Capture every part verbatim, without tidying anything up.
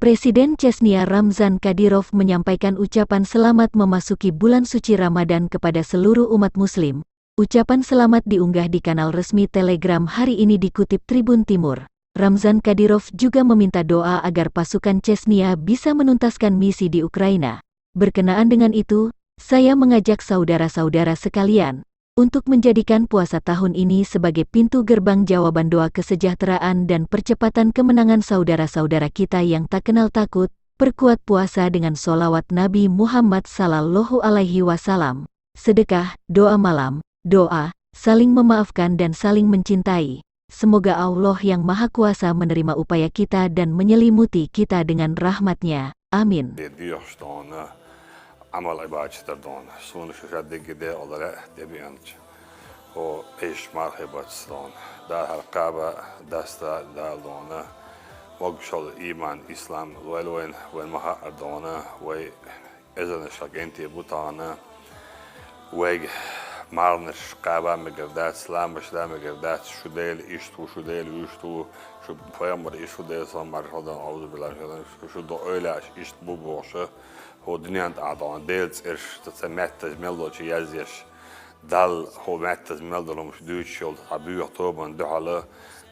Presiden Chechnya Ramzan Kadyrov menyampaikan ucapan selamat memasuki bulan suci Ramadan kepada seluruh umat muslim. Ucapan selamat diunggah di kanal resmi Telegram hari ini, dikutip Tribun Timur. Ramzan Kadyrov juga meminta doa agar pasukan Chechnya bisa menuntaskan misi di Ukraina. Berkenaan dengan itu, saya mengajak saudara-saudara sekalian untuk menjadikan puasa tahun ini sebagai pintu gerbang jawaban doa kesejahteraan dan percepatan kemenangan saudara-saudara kita yang tak kenal takut. Perkuat puasa dengan sholawat Nabi Muhammad sallallahu alaihi wasallam, sedekah, doa malam, doa, saling memaafkan dan saling mencintai. Semoga Allah yang Maha Kuasa menerima upaya kita dan menyelimuti kita dengan rahmat-Nya. Amin. Де дуьхьаш дона, Ӏамал-Ӏибадаташ дар дона. Суна шу ша дегге декъалара тӀебеанча, хӀо Ӏеш мархий бац дона. Дала хьал кхаба, даста Дала дона. Могушал иман, ислам лойла вайн, вайн ма хаъар дона, вай эзарнаш кӀентий бу тахана. Вайга марханаш кхаба мегар дац, ламаш да мегар дац, шу Дела иштта ву, шу Дела вуьшта ву, шу пайхамар иштта ву, Дела салам маршал дан, аузу биллахи минаш шайтанир ражим, шу, шу до ойлаш иштта бу бохуша, хӀо дуьнен тӀа дона, Дела цӀераш, ца, ца маьттаза мел долчу язъеш, Далла хӀо маьттаза мел долу хӀумаш дуьйцуш йолу цхьа боьха тобанна дуьхьал,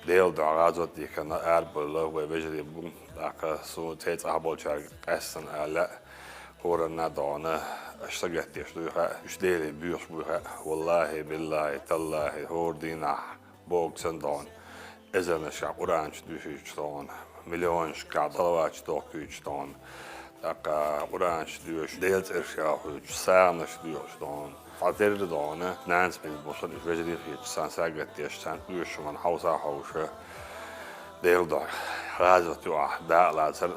Дела дуьхьа гӀазот дихкина арабевлла вай вежарий бу, тӀаккха суна цӀахь болчаьрга къаьстина ала лаьа, хӀоранна а дона, аша сагатдеш дуй хаьа, уьш Деле боьхуш буй хаьа. Валлахи, биллахи, таллахи, хӀора дийнахь, боху санна дона, эзарнашкахь Къуръанаш дуьшуьйтуш дона, миллионашкахь салаваташ дохкуьйтуш дона, тӀаккха Къуръанаш доьшуш, Делан цӀераш яхуьйтуш, сагӀанаш доьхуш дона. Цхьатерра дона, нанас бина бусалба уьш вежарий хеташ, царна сагатдеш, царна оьшуш хӀуманна хьовса а хьовша, Делан дуьхьа гӀазот ю ахь, дакъа лацар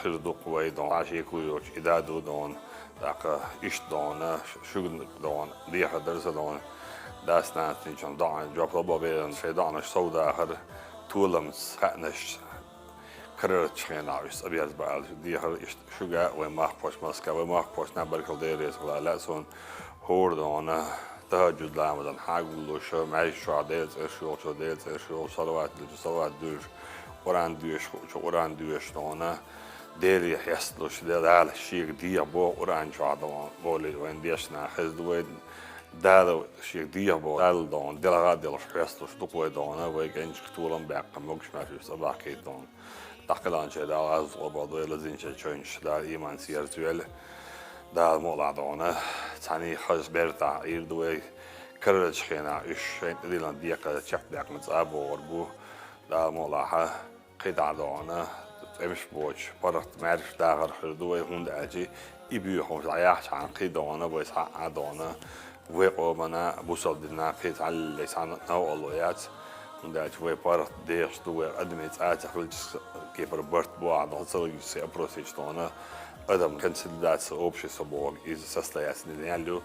хир ду-кх вай дона, шеко йоцуш и да ду дона, тӀаккха иштта дона, шуьга дона, дехар дара сан дона, дас-нанас динчунна доӀанна жоп ло бо безана, шайн доӀанаш совдахар, толамца, хаьанашца, карарчу хенахь уьш цӀа беза баьлла дехар иштта шуьга а, вайн махкахошна, маска, вайн махкахошна а баркалла, Дела реза хуьлда лаьа суна, хӀора дона, тахӀажжуд ламазан хьагуллуш, маьждиг чохь Делан цӀераш йохучо Делан цӀераш йохуш, салават дилличо салават дуьллуш, Къуръан доьшуш хуучо Къуръан доьшуш дона, Деле хьесталуш, Дала шега деха боху Къуръан чохь дона, боху вайн дешна хезна ду вай, Дала шега деха боху, Далла дона, делха а делхаш хьесталуш ду-кх вай дона, вай кӀенташка толам а баьккхина, могуш-маьрша уьш цӀа бахкийта дона. ДӀакхелхинчеран Дала гӀазот къобалдойла, лазийначеран чевнаш Дала иманца ерзавойла. Дала мукъалахь дона, цхьаьний хаза бертахь Ӏийр ду вай, карарчу хенахь уьш шайна тӀедиллина декхар чекхдаьккхина цӀа а богӀур бу. Дала мукъалахь, кхидӀа дона, тӀемаш боцуш паргӀат маьрша дахар хир ду вай, хӀунда аьлча и боьха хӀумаш дӀаяхьчхьана кхин дона, вай цхьаъ а дона, вай къомана, бусалба динна кхин цхьаллиг цхьана новкъарло яц, хӀунда аьлча вай паргӀат дехаш ду, вай адамийн цӀа ца хилча кепара барт бу ахь дона, социологический опрос йича дона, адам консолидация общества бохург иза состояться яьлла ю,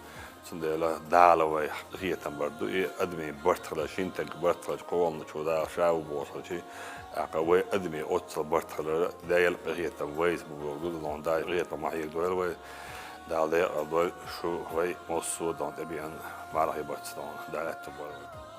цундела Дала вай къинхетам бар ду и, адамийн барт хилар, шина стеган барт хилча, кхоалгӀачо Дала ша ву бохуш хилча, тӀаккха вай адамийн оццул барт хилар, Делан къинхетам вайца бу бохург ду дона, Дала къинхетам ма хьегадойла вай, Дала декъал дойла шу, вай массо а дона тӀебеана мархий бац дона, Дала аьтту бойла вай.